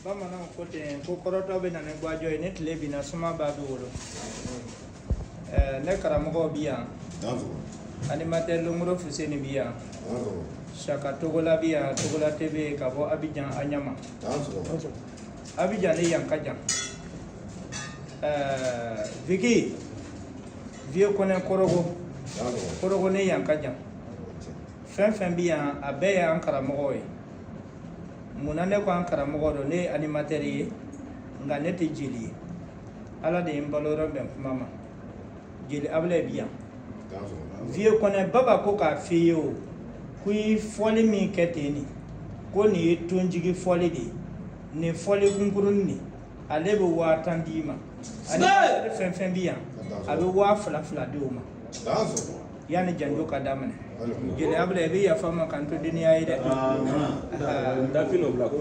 Bamananw ko ten ko kɔrɔtɔ bɛ na ni gwajɔ ye, ni tile binna suma b'a bɛ wolo. Ne karamɔgɔ bi yan, animateur Longoro Fuseni bi yan, Saka Togola bi yan, Togola TV ka bɔ Abidjan Aɲama. Abidjan ni yan ka jan. Viki Vieux Kɔnɛ Korogo Korogo ni yan ka jan. Fɛn fɛn bɛ yan, a bɛɛ y'an karamɔgɔ ye. Munna ne ko an karamɔgɔ don? Ne ye animateur ye, nka ne tɛ jeli ye. Ala de ye n balo yɔrɔ bɛn kuma ma. Jeli Abulayi bi yan. Vieux Kɔnɛ, Baba ko k'a f'i ye o ko i fɔli min kɛ ten nin, ko nin ye tonjigi fɔli de ye. Nin fɔli kunkurunin nin, ale bɛ 10 000 d'i ma. Ale fɛn fɛn bi yan, a bɛ 2000 2000 di o ma yanni janjo ka daminɛ. Jeli Abulayi, i bɛ yafa n ma ka n to deniya ye dɛ. Dafin o bila ko.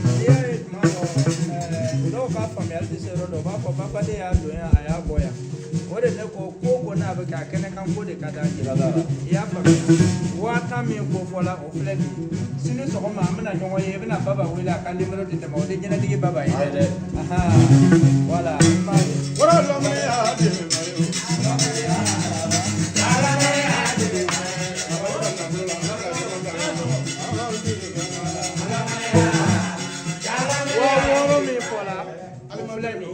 N'i y'a ye tuma dɔ, dɔw ka faamuyali tɛ se yɔrɔ dɔ, u b'a fɔ Babaden y'a don yan, a y'a bɔ yan. O de ne ko ko ko n'a bɛ kɛ a kɛnɛ kan, ko de ka d'an ye. I y'a faamuya? 10 000 min ko fɔla, o filɛ nin ye. Sini sɔgɔma an bɛna ɲɔgɔn ye, i bɛna Baba wele, a ka nimero di ne ma. O tɛ jɛnɛtigi Baba ye dɛ. Voilà, i m'a ye. 6000 min fɔla, o filɛ nin ye.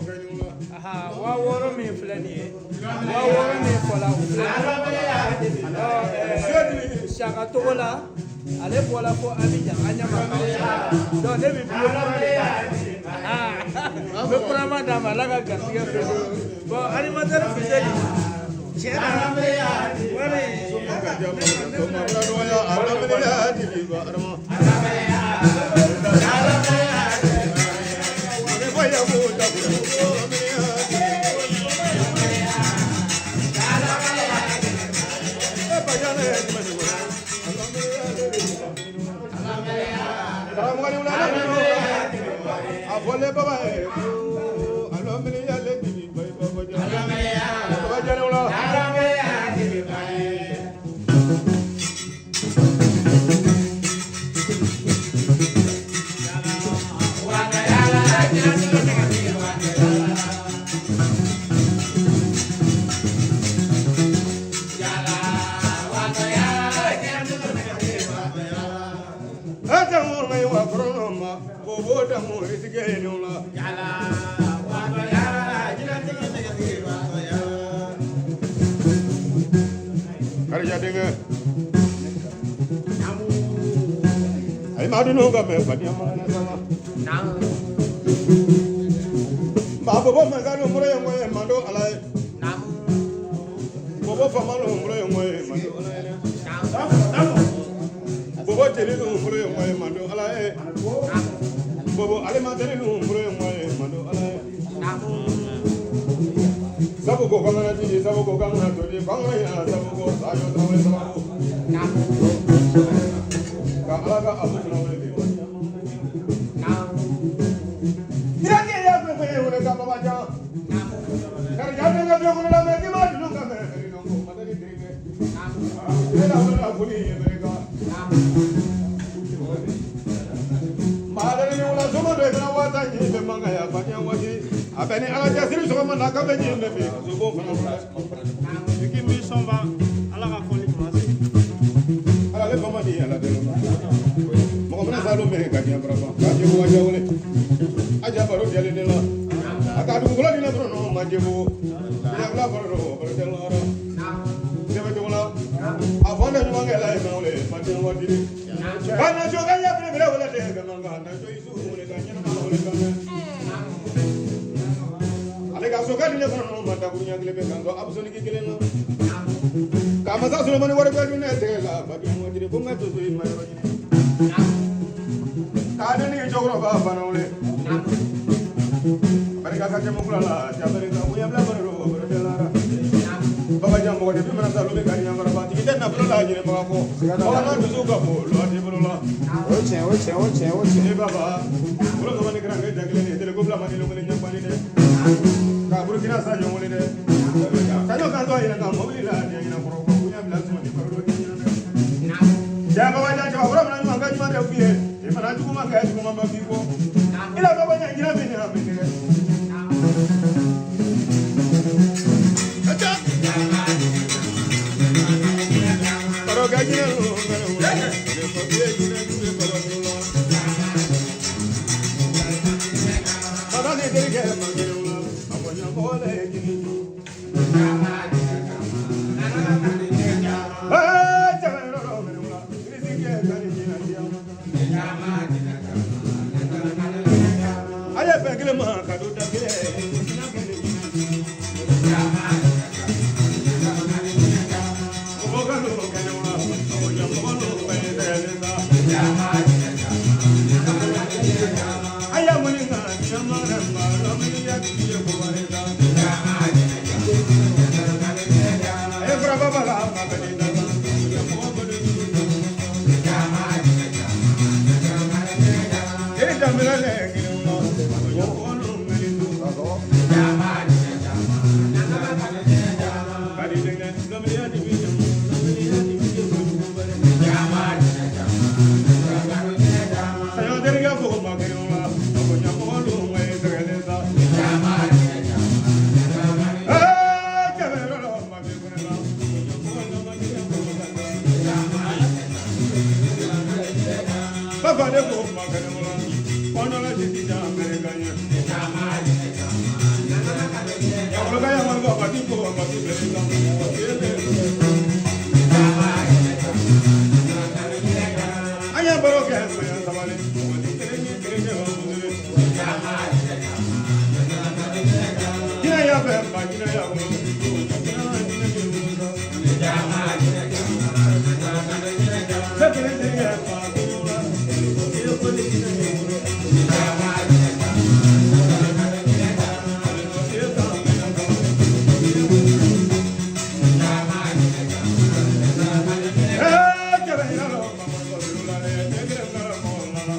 6000 min filɛ nin ye, 6000 min fɔla, o filɛ nin ye. Saka Togo la, ale bɔla fo Abidjan, an ɲɛ ma donc ne bɛ billet kura de d'a ma, n bɛ kurama d'a ma. Ala ka garijɛgɛ fɛ. Bon, animateur Fuseni, tiɲɛ na wari. A fɔlen baba ye ko alɔmiyale dibi baba jɛnɛ la. Karija denkɛ, ayi ma dunu ka mɛ fadenya ma na sama. Maa bɔbɔ masanu mura ye ŋɔye mando ala ye. Bɔbɔ famanu mura ye ŋɔye mando ala ye. Bɔbɔ jeli nu mura ye ŋɔye mando ala ye. Bɔbɔ alimatɛri nu mura ye ŋɔye mando ala ye. Sabu ko kangana jiji, sabu ko kangana toji, kangana ina sabu ko sajo sabu sabu. Ka ala ka abu fana wele de. Irake ya ko ko wele ka baba jan. Karija denkɛ bi kɔnɔ la mɛ k'i ma dunu ka mɛ ko madani terikɛ. Ne la wele la foli ye bere kan. Maa ni wula sɔgɔma dɔ i kana 10 000 ɲini bɛ man kan ya fadenya waati. A bɛ ni ala cɛsiri sɔgɔma na k'a bɛ ɲini bɛ fɛ kaso bon fana filɛ. Viki min sɔnba, Ala ka fɔli kuma se. Ala le fama di ala deli ma. Mɔgɔ mana salo mɛ ka diɲɛ baraba k'a jɛ ko ka wele. A ja baro jɛlen ne la. A ka dugukolo di ne dɔrɔn nɔ ma jɛ ko. Ɲɛbila baro dɔ baro jɛ la. Sɛbɛ cogo la. A fɔ ne ɲuman kɛ la ye mɛ wele fadenya waati de. Ka na so ka ɲɛ belebele wele de ka man kan na so isu wele ka ɲɛnama wele ka mɛn. Ale ka so ka di ne kɔnɔ nɔ ma dakuru ɲɛ kelen bɛ kan sɔn abusoniki kelen na. Ka masa Solomani wari bɛɛ dun ne tɛgɛ la fadenya waati de ko n ka to so i ma yɔrɔ ɲini. K'a den ni cɛkɔrɔba fana wele. Barika ka jɛmu kura la, ja barika bonya bila baro do baro tɛ lara. Baba jan mɔgɔ de bi mana sa olu bɛ ka ɲɛ baraba tigi tɛ nafolo la ɲinibaga kɔ. Aw n'a dusu ka bon lɔ t'i bolo la. O tiɲɛ, o tiɲɛ, o tiɲɛ, o tiɲɛ. E baba, bolo kama ni kiran kɛ ja kelen de, tele ko fila ma ni kelen ɲɛ pali dɛ. Ka Burukina Sadio wele dɛ. Sadio kan tɔ yɛrɛ ka mobili la ɲɛ ɲɛna kɔrɔ ko bonya bila suma ni baro dɔ ɲɛ ɲɛna dɛ. Ja baba jan cɛba kɔrɔ mana ɲuman kɛ ɲuman de f'i ye i fana juguman kɛ juguman ba f'i kɔ i la dɔgɔ ɲɛ jinɛ min a bɛ tigɛ. Kɔrɔkɛ jinɛ lo mɛnɛ wula ne fɔ k'i ye jinɛ jugu ye kɔrɔ la. Baba ni terikɛ ma kelen wula a ko ɲɛmɔgɔ le ye jinɛ jugu. Ee cɛbɛ yɔrɔ dɔ mɛnɛ wula kirisi kɛ ka ni jinɛ diya. A ye fɛn kelen ma ka don da kelen jinɛ kɛ ni jinɛ jugu. Mɔgɔ ka n'o kɛnɛ wula a ko ɲɛmɔgɔ n'o bɛɛ ye tɛgɛ sa. A y'a wuli ka jinɛ ma dɛ ma lamini ya k'i ye ko wɛrɛ sa. A ye fura baba la ma bɛ ni da la. Ɲɛmɔgɔ bɛ ni jugu da. E daminɛ lɛ kelen wula a ko ɲɛmɔgɔ n'o bɛ ni jugu. Kadi denkɛ lamini ya dibi jamu lamini ya dibi ye kojugu bɛrɛ. Saɲɔ terikɛ fo ma kelen wula a ko ɲɛmɔgɔ n'o bɛ ye tɛgɛ sa. Ee cɛbɛ yɔrɔ dɔ ma fi kunɛ la a ko ɲɛmɔgɔ n'o ma kelen ko ka sa. Baba de ko ma kelen wula kɔnɔla sisi jan mɛrɛ ka ɲɛ. Yawolo ka yamari bɔ ka ti ko ka ti bɛrɛ kan. An ye baro kɛ mɛ sabali mɔgɔ ti kelen ye kelen kɛ o kelen. Jinɛ y'a fɛ ba jinɛ y'a bolo. Jinɛ jinɛ b'i bolo sa. Ne kelen terikɛ ma kelen wula. I ye ko ni jinɛ b'i bolo. I ye kan mɛn sabali. Ee cɛbɛ yɛrɛ lɔ ma kɔrɔ bɔ la dɛ. Ne kelen kɛra mɔgɔ la.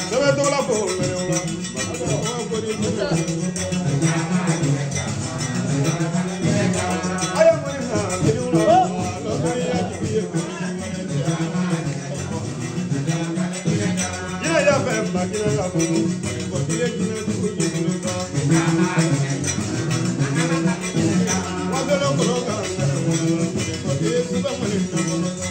Sɛbɛn tɔgɔ la ko mɛnɛ wula. Mɔgɔ ko ni jinɛ b'i bolo. A ye mun na kelen wula. Lɔsɔri ya jigi ye ko jinɛ y'a fɛ ma jinɛ y'a bolo. Ko i ye jinɛ jugu y'i bolo sa. Wa dɔlɔ kɔnɔ ka mɛnɛ wula. Ko i ye sɛbɛn mɔni na kɔnɔ sa.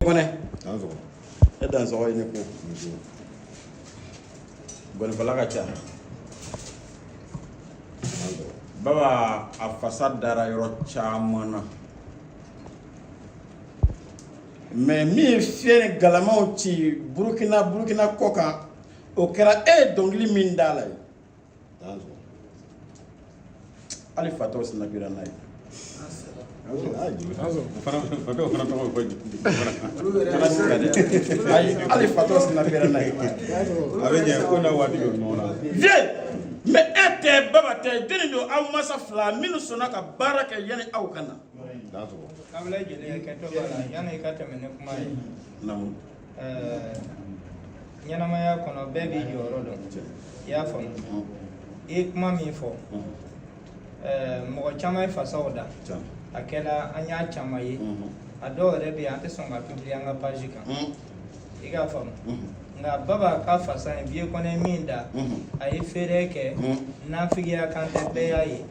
Kɔnɛ e dansɔgɔ i ni ko gɔnifɔla ka ca. Baba a fasa dara yɔrɔ caman na, mais min ye fiɲɛ ni galamaw ci Burukina kɔ kan, o kɛra e ye dɔnkili min d'a la ye. Hali fatɔw sinapira n'a ye. Ayi, hali fatɔw sinapira n'a ye. A bɛ ɲɛ ko n'a waati bɛ ɲɔgɔn na. Vieux, mais e tɛ Baba tɛ jɔnni don aw masa fila minnu sɔnna ka baara kɛ yanni aw ka na. Kabila jeli hakɛto b'a la yanni i ka tɛmɛ ni kuma ye. Naamu. Ɲɛnamaya kɔnɔ bɛɛ b'i jɔyɔrɔ dɔn. I y'a faamu. I ye kuma min fɔ, mɔgɔ caman ye fasaw da. A kɛla an y'a caman ye. A dɔw yɛrɛ bɛ yen an tɛ sɔn ka publier an ka page kan. I k'a faamu. Nka Baba ka fasa in Vieux Kɔnɛ min da, a ye feere kɛ nafigiya kan tɛ, bɛɛ y'a ye.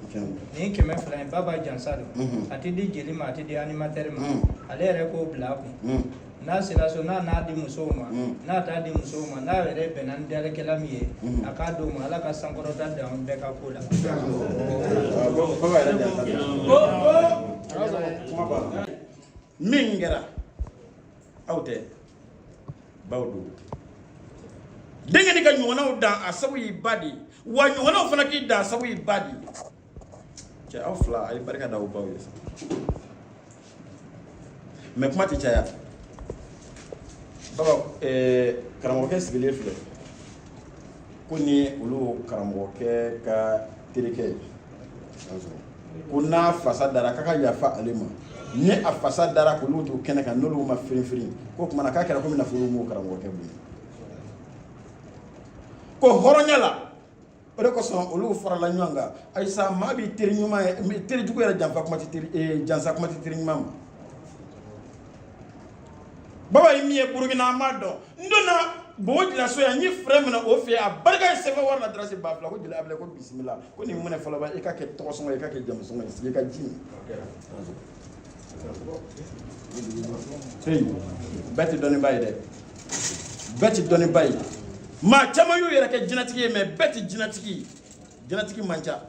Nin 200 in Baba jansa don. A tɛ di jeli ma, a tɛ di animateur ma. Ale yɛrɛ k'o bila a kun. N'a sera so n'a n'a di musow ma, n'a t'a di musow ma, n'a yɛrɛ bɛnna ni dalikɛla min ye, a k'a d'o ma. Ala ka sankɔrɔta da an bɛɛ ka ko la. Baba yɛrɛ jansa don. Min kɛra aw tɛ baw don. Denkɛ ni ka ɲɔgɔnnaw dan a sabu y'i ba de ye, wa ɲɔgɔnnaw fana k'i dan a sabu y'i ba de ye. Cɛ aw fila a ye barika da aw baw ye sa. Mais kuma tɛ caya. Baba karamɔgɔkɛ sigilen filɛ ko ni olu karamɔgɔkɛ ka terikɛ ye, ko n'a fasa dara k'a ka yafa ale ma. Ni a fasa dara k'olu to kɛnɛ kan, n'olu ma firin firin, k'o tuma na k'a kɛra komi nafolo m'o karamɔgɔkɛ bonya ko hɔrɔnya la. O de kosɔn olu farala ɲɔgɔn kan. Ayisa, maa b'i teri ɲuman ye, teri jugu yɛrɛ janfa kuma tɛ teri jansa kuma tɛ teri ɲuman ma. Baba ye min ye Burukina, an b'a dɔn. N donna Bobo Julaso yan, n ye fɛrɛ minɛ o fɛ, a barika ye sefa wari la dalasi 2000. Ko jeli Abulayi ko bisimila, ko nin minɛ fɔlɔ ba, i ka kɛ tɔgɔ sɔngɔ ye, i ka kɛ jamu sɔngɔ ye, sigi i ka ji min. Bɛɛ tɛ dɔnnibaa ye dɛ, bɛɛ tɛ dɔnnibaa ye. Maa caman y'u yɛrɛ kɛ jinɛtigi ye, mais bɛɛ tɛ jinɛtigi ye, jinɛtigi man ca.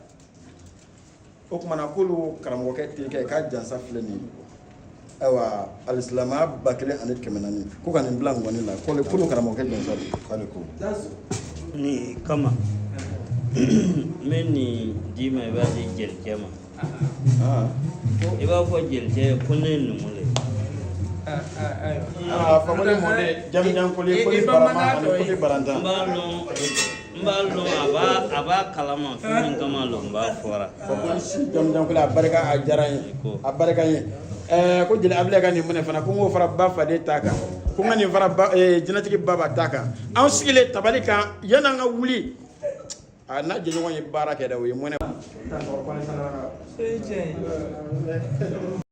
O tuma na k'olu karamɔgɔkɛ terikɛ k'a jansa filɛ nin ye. Ayiwa, alisilamɛya 1400, ko ka nin bila ngɔni la, k'olu karamɔgɔkɛ jansa don. K'ale ko Nin kama n bɛ nin d'i ma, i b'a di jelikɛ ma. I b'a fɔ jelikɛ ye ko ne ye numu de ye. Aa, Fakoli mɔden jamujan koli koli barama ani koli barantan. N b'a lɔn, a b'a kalama fɛn min kama lon n b'a fɔra. Fakoli si jamujan koli, a barika, a diyara n ye, a barika n ye. Ko jeli Abulayi ka nin minɛ fana, ko n k'o fara ba faden ta kan, ko n ka nin fara ba jinɛtigi baba ta kan. An sigilen tabali kan, yan'an ka wuli, a n'a jɛɲɔgɔn ye baara kɛ dɛ, o ye mɔnɛ. Se tiɲɛ ye.